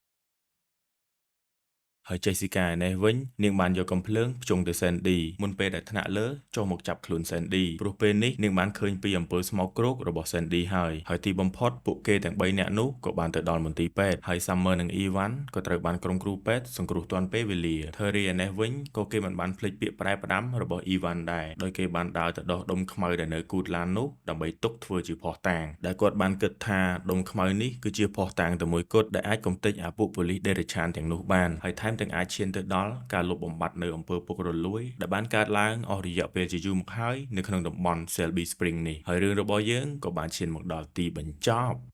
ហើយ Jessica ឯនេះវិញនាងបានយកកំភ្លើងភ្ជង់ទៅ Sandy មុនពេលដែលថ្នាក់លើចុះមកចាប់ខ្លួន Sandy ព្រោះពេលនេះនាងបានឃើញពីអំពើស្មោកគ្រោករបស់ Sandy ហើយហើយទីបំផុតពួកគេទាំង3នាក់នោះក៏បានទៅដល់មន្ទីរពេទ្យហើយ Summer និង Ivan ក៏ត្រូវបានក្រុមគ្រូពេទ្យសង្គ្រោះទាន់ពេលវេលា Terry ឯនេះវិញក៏គេមិនបានភ្លេចពាក្យប្រែផ្ដាំរបស់ Ivan ដែរដោយគេបានដើរទៅដោះដុំខ្មៅដែលនៅគូទឡាននោះដើម្បីទុកធ្វើជាភស្តុតាងដែលគាត់បានគិតថាដុំខ្មៅនេះគឺជាភស្តុតាងតែមួយគត់ដែលអាចកម្ទេចអាពួកប៉ូលីសដេរឆានទាំងនោះបានហើយថែមទាំងអាចឈានទៅដល់ការលុបបំបាត់នៅអំពើពុករលួយដែលបានកើតឡើងអស់រយៈពេលជាយូរមកហើយនៅក្នុងតំបន់ Shelby Spring នេះហើយរឿងរបស់យើងក៏បានឈានមកដល់ទីបញ្ចប់។